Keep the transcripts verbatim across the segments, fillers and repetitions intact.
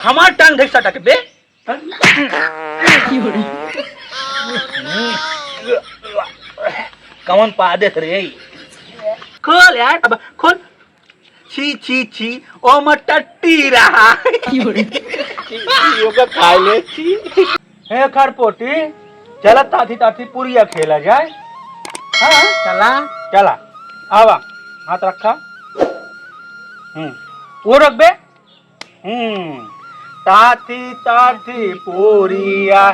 हमार टांग धई सटक बे। कौन पादे रे? खोल यार, अब खोल। छी, छी, छी, ओमा टट्टी रहा। छी, छी, ओका खाइ ले, छी। हे खरपोटी, चला ताथी ताथी पुरिया खेला जाए। हाँ? चला। चला, आवा, हाथ रखा। हम्म, वो रख बे। हम्म, ताथी ताथी पुरिया,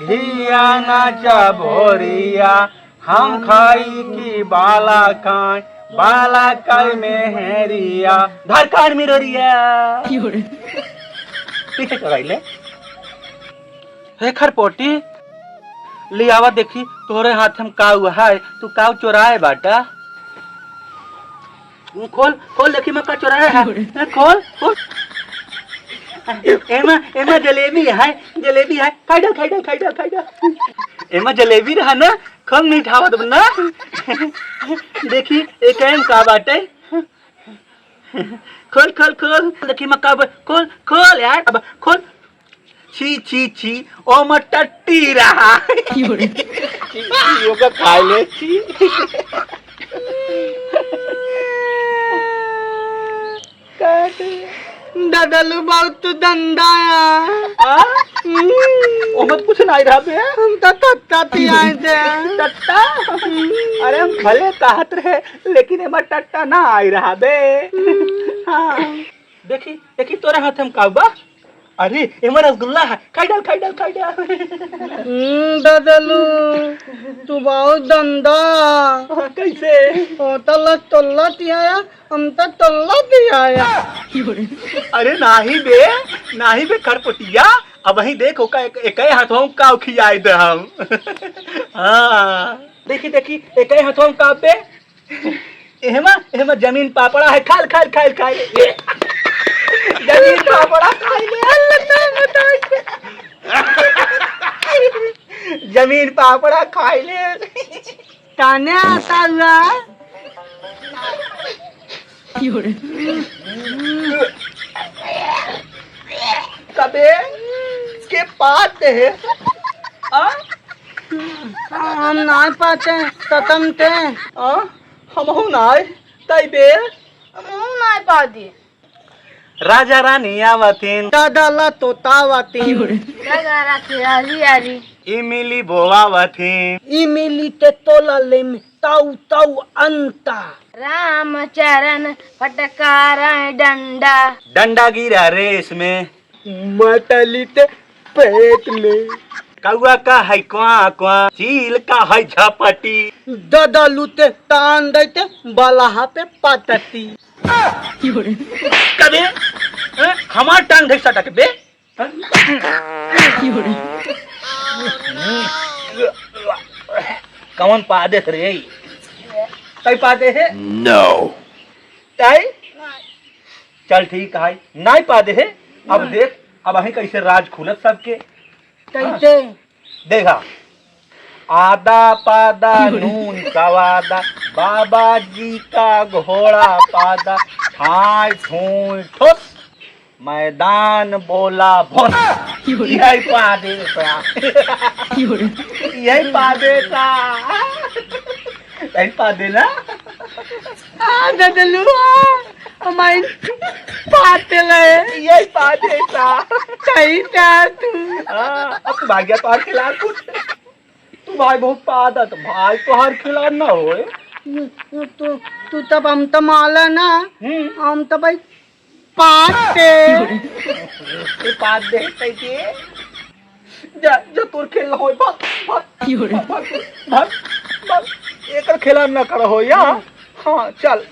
घिया ना चभोरिया, हम खाई की बाला खाई, बाला खाई मेहरिया, धर कान मिरोरिया। पीछे चढ़ाई ले। हे खरपोटी, ले आवा देखी, तोहरे हाथ में काऊ है, तू काऊ चोराए बाटा। खोल, खोल, देखी मैं का चोराए है। खोल, खोल। एमा, एमा जलेबी है, जलेबी है। खाई डाल, खाई डाल, खाई डाल, खाई डाल। एमा जलेबी रहा ना, खूब मीठा आवत बा ना। देखी, एक एम का बाटे। खोल, खोल, खोल। देखी मैं का बा-, खोल, खोल यार, अब खोल। छी, छी, छी, ओमा टट्टी रहा। छी, छी, ओका खाइ ले, छी। काटे। ददलू बहुत तू धंधा है। आ? हम्म। ओमा कुछ नाहीं रहा बे। हम तो टट्टा पियाए थे। टट्टा? अरे हम भले कहत रहे, लेकिन एमा टट्टा ना आई रहा बे। हाँ। देखी, देखी तोरे हाथ में का बा? अरे, एमा रसगुल्ला है। खाई डाल, खाई डाल, खाई डाल। हम्म, ददलू, तू बहुत धंधा। हाँ, कैसे? होटल तोल्ला पियाया, हम तो तोल्ला पियाया। अरे नाहीं बे, नाहीं बे खरपोटिया, अबहीं देख ओका एक, एकै हाथवा में काव खियाए दे हम। हाँ, देखी, देखी, एकै हाथवा में काव बे। एहमा, एहमा जमीन पापड़ा है, खाइल, खाइल, खाइल, खाइल। जमीन पापड़ा खाइल, अल्लाह ना बताए। जमीन पापड़ा खाइल। ताने आता हुआ। कबे के पात है? आ? हम नाहीं पाते, ततम ते। आ? हमहू नाहीं, तई बे। हमहू नाहीं पाते। राजा रानी आवथिन। दादा ला तोता आवथिन। दादा ला के आली आली। इमिली बोआवथिन। इमिली ते तोला लेम ताऊ ताऊ अंता। रामचरण फटकारा डंडा। डंडा गिरा रेस में। मटली ते पेट में। कौआ का है क्वां क्वां, चील का है झपटी। ददलू ते तान दैते बलहा पे पटती। कबे? हैं? हमार टांग धई सटक बे? हैं? कौन पादे रे? तई पादे है? No। तई? चल ठीक है, नाहीं पादे है। अब देख, अबहीं कैसे राज खुलत सबके। कैसे? देखा, आदा पादा नून सवादा, बाबा जी का घोड़ा पादा, ठाई ठूई ठुस, मैदान बोला भोस। यही पादे सा। यही पादे सा। यही पादे ना। आ, ददलू, आ, हमारी पाते ले। यही पादे सा। सही कहा तू। हाँ, अब तू भाग गया, तो और खिला कुछ। तू भाई बहुत पादत, भाई तो हर खिला ना होए। तू, तू तब हम तो माला ना, हम्म। हम तो भाई पाते। ये पादे कैसे? जा, जा, तोर खेल ना होए, भाग, भाग, भाग, भाग, भाग, भाग। एकर खेला ना कर हो या। हाँ, चल।